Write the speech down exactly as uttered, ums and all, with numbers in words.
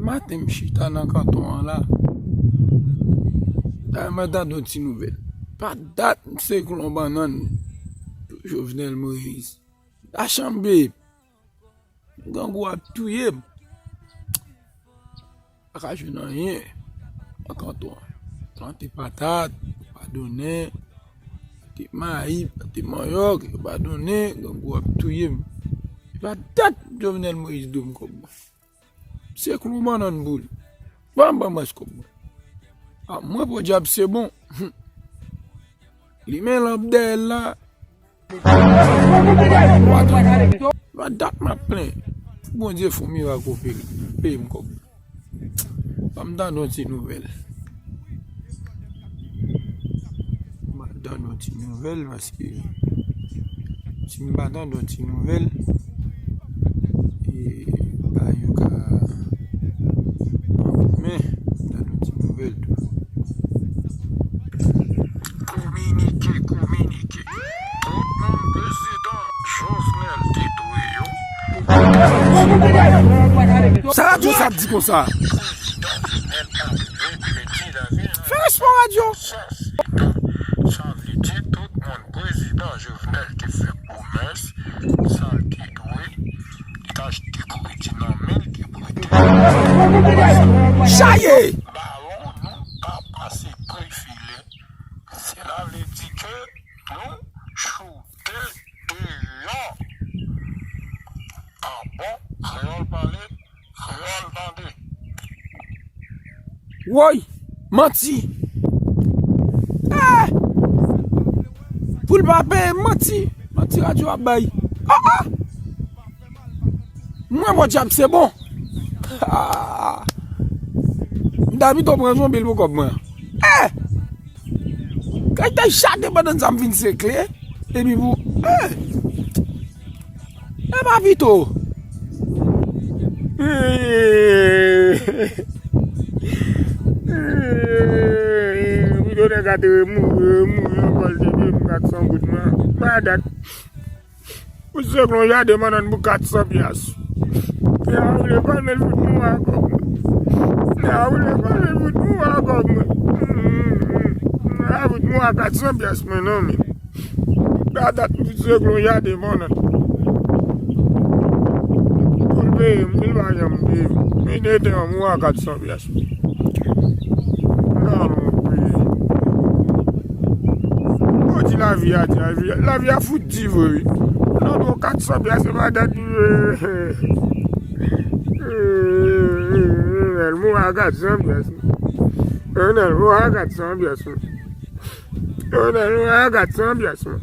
Maten m chita nan kanton an la. Dayè mwen tande yon ti nouvèl. Pa dat m se klon bannann Jovenel Moïse. La chanbe. Grangou ap touye m. Pa ka jwenn anyen nan kanton an. Plante patat, pa donnen. Plante mayi, plante manyòk, pa donnen. Grangou ap touye m. E pa dat Jovenel Moïse do m kòb mwen. Se klon bannann pou li. Ban m ban mwen kòb mwen. A mwen podyab se bon. Limen lanp dèyè l la. Pa dat m ap plenyen. Fò Bondye fè yon mirak pou peyi m kòb. Ban m tande yon ti nouvèl. Ban m tande yon ti nouvèl paske si m pa tande yon ti nouvèl, e, bagay yo ka anpoumen. M tande yon ti nouvèl tou. Kominike, kominike. Tout moun prezidan Jovenel te touye yo. Sa radyo sa ap di konsa? Prezidan Jovenel ap regrete lavi l. Fè respè radyo. Sa vle di tout moun prezidan Jovenel te fè pwomès, sa l te dwe, li t achte kredi nan men l, te prete. Chaye! Bawon nou pa pase prefilè. Sela vle di ke nou choute deyò. A bon, kreyòl pale, kreyòl tande. Woy, manti. Eh! Pou l pa peye manti. Manti radyo ap bay. Ah, ah! Mwen podyab se bon. Ah! M ta pito pran zonbi l pou kòb mwen. Eh! Kay te chate pandan sa m fin sekle. Epi pou. Eh! E pa pito. Pito nèg a te mouri, mouri ankò, l te dwe m kat san goud mwen. Pa dat. Ou se klon jaden bannann pou kat san pyas. Nèg a vle vòlè l fout mwen ankò. Nèg a vle vòlè l fout mwen ankò. Nèg a fout mwen kat san pyas mwen non men. Sa dat m fout se klon jaden bannann. Pou l peye m, li pa janm peye m. Li te te anmou a kat san pyas. Nan mon peyi. Ou di lavi a di, lavi a, lavi a fout di vre wi. Nan bon kat san pyas, se pa dat. Nan mou a kat san pyas. Nan mou a kat san pyas. Yo nan nou a kat san pyas mwen.